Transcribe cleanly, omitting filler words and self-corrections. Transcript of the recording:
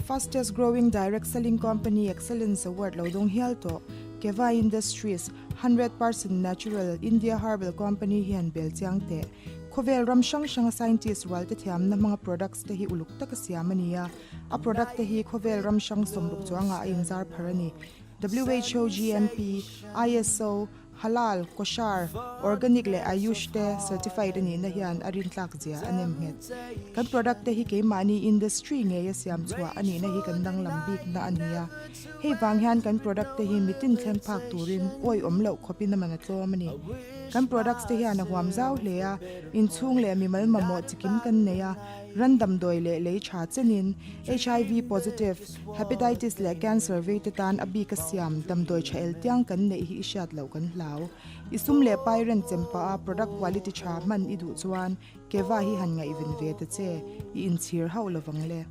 Fastest Growing Direct Selling Company Excellence Award lo dawng hial tawh Keva Industries, 100% Natural India Herbal Company hian bel chiang teh. Khawvel ram hrang hranga scientist rualte thiamna hmanga products te hi uluk taka siam a ni a, a product te hi khawvel ram hrang 60 chuangah a inzar phar a ni. WHO GMP, ISO, Halal, Kosher, Organic leh Ayush te certified a nihna hian a rintlak zia a nem nghet. Kan product te hi keimahni industry ngei a siam chhuah a nihna hi kan danglam bikna a ni a. Hei vang hian kan product te hi mitin thleng phak turin awi awm loh khawpin a man a tlawm a ni. Kan products te hian a huam zau hle a, inchhung leh mimal mamawh chikim kan nei a, ran damdawi leh lei tha chenin HIV positive, Hepatitis leh cancer vei te tan a bik a siam damdawi tha el tiang kan neih hi i hriat loh kan hlau. I sum leh pai ren chem pah a product quality tha hman i duh chuan Keva hi han ngaihven ve ta che, i inchhir hauh lovang le.